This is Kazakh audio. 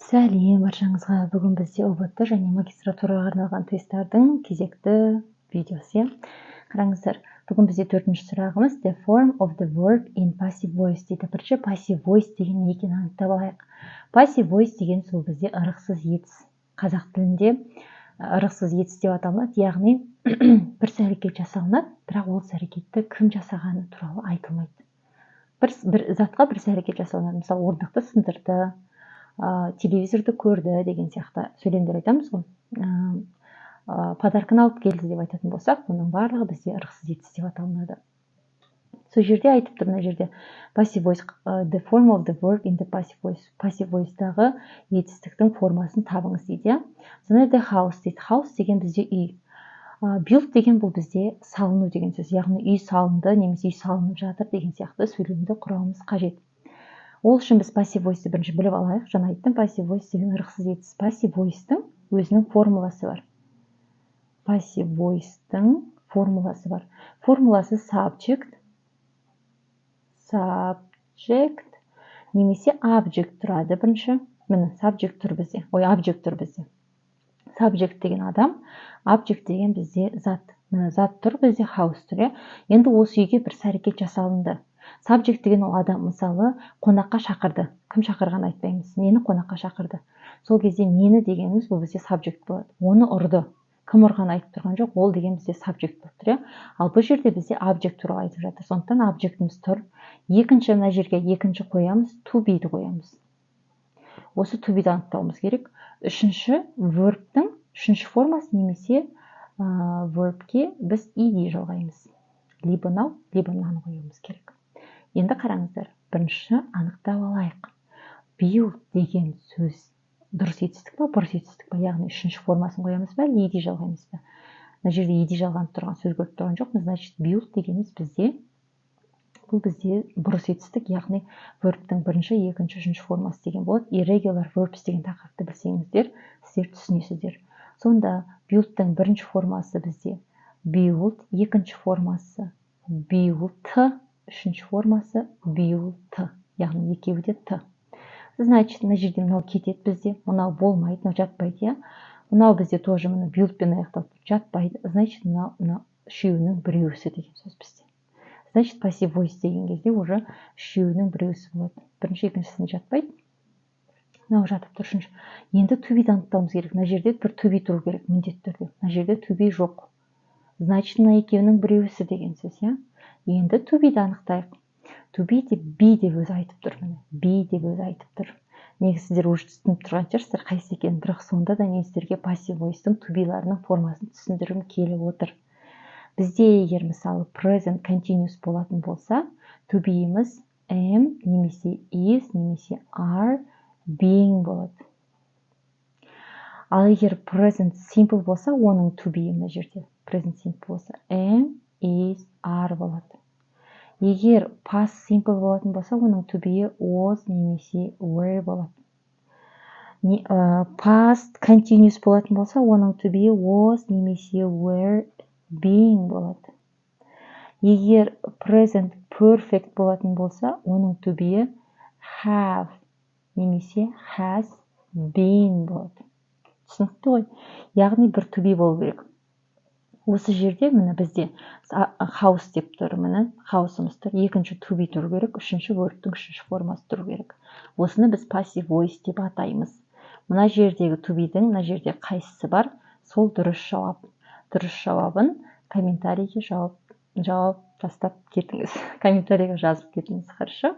Сәлем баршаңызға! Бүгін бізде ҰБТ және магистратураға арналған тесттардың кезекті видеосы, иә. Қараңыздар, бүгін бізде төртінші сұрағымыз: "The form of the verb in passive voice" дейді. Бірінші passive voice деген не екенін анықтап алайық. Passive voice деген сол бізде ырықсыз етіс, қазақ тілінде ырықсыз етіс деп аталынады, яғни бір іс әрекет жасалынады, бірақ ол іс әрекетті кім жасағаны туралы айтылмайды. Бір затқа бір іс әрекет жасалынады, мысалы, орындықты сындырды, телевизорды көрді деген сияқты сөйлемдер айтамыз ғой, подарканы алып келді деп айтатын болсақ, бұның барлығы бізде ырықсыз етіс деп аталынады. Сол жерде айтып тұр, мына жерде passive voice, the form of the verb in the passive voice, passive voice 'тағы етістіктің формасын табыңыз дейді, иә. Сонда the house дейді. House деген бізде үй, built деген бұл бізде салыну деген сөз, яғни үй салынды немесе үй салынып жатыр деген сияқты сөйлемді құрауымыз қажет. Ол үшін біз passive voice 'ты бірінші біліп алайық. Жаңа айттым, passive voice деген ырықсыз етіс. Passive voice 'тың өзінің формуласы бар. Passive voice 'тың формуласы бар. Формуласы subject немесе object тұрады бірінші. Міне, subject тұр бізде, ой, object тұр бізде. Subject деген адам, object деген бізде зат. Міне, зат тұр бізде, house тұр, иә. Енді осы үйге бір іс әрекет жасалынды. Subject деген ол адам. Мысалы, қонаққа шақырды. Кім шақырғанын айтпаймыз. Мені қонаққа шақырды. Сол кезде мені дегеніміз бұл бізде subject болады. Оны ұрды. Кім ұрғанын айтып тұрған жоқ. Ол деген бізде subject болып тұр, иә. Ал бұл жерде бізде object туралы айтып жатыр, сондықтан object іміз тұр. Екінші, мына жерге екінші қоямыз, to be 'ді қоямыз. Осы to be 'ді анықтауымыз керек. Үшінші, verb 'тің үшінші формасы немесе verb 'ке біз ed жалғаймыз. Либо мынау, либо мынаны қоюымыз керек. Енді қараңыздар, бірінші анықтап алайық: built деген сөз дұрыс етістік па, бұрыс етістік па? Яғни үшінші формасын қоямыз ба, әлде ed жалғаймыз ба? Мына жерде ed жалғанып тұрған сөз көріп тұрған жоқпыз. Значит, built дегеніміз бізде, бұл бізде бұрыс етістік, яғни verb 'тің бірінші, екінші, үшінші формасы деген болады. Irregular verbs деген тақырыпты білсеңіздер, сіздер түсінесіздер. Сонда build 'тің бірінші формасы бізде built, екінші формасы built, үшінші формасы built, яғни екеуі де т. Значит, мына жерде мынау кетеді бізде, мынау болмайды, мынау жатпайды, иә. Мынау бізде тоже, міне, built пен аяқталып, жатпайды. Значит, мынау, мына үшеуінің біреусі деген сөз бізде. Значит, passive voice деген кезде уже үшеуінің біреусі болады. Бірінші, екіншісіне жатпайды, мынау жатып тұр, үшінші. Енді to be 'ді анықтауымыз керек. Мына жерде бір to be тұру керек міндетті түрде. Мына жерде to be жоқ. Значит, мына екеуінің біреусі деген сөз, иә. Енді to be 'ді анықтайық. To be деп, be деп өзі айтып тұр, міне, be деп өзі айтып тұр. Негізі сіздер уже түсініп тұрған шығарсыздар қайсысы екенін, бірақ сонда да мен сіздерге passive voice 'тың to be 'ларының формасын түсіндіргім келіп отыр. Бізде егер, мысалы, present continuous болатын болса, to be 'іміз am немесе is немесе are being болады. Ал егер present simple болса, оның to be, мына жерде present simple болса, am, is, are болады. Егер past simple болатын болса, оның to be was немесе were болады. Past continuous болатын болса, оның to be was немесе were being болады. Егер present perfect болатын болса, оның to be have немесе has been болады. Түсінікті ғой? Яғни бір to be болу керек осы жерде. Міне, бізде house деп тұр, міне, house ымыз тұр. Екінші to be тұру керек, үшінші verb 'тің үшінші формасы тұру керек. Осыны біз passive voice деп атаймыз. Мына жердегі to be 'дің мына жерде қайсысы бар, сол дұрыс жауап. Дұрыс жауабын комментарийге жауап тастап кетіңіз, комментарийге жазып кетіңіз. Хорошо.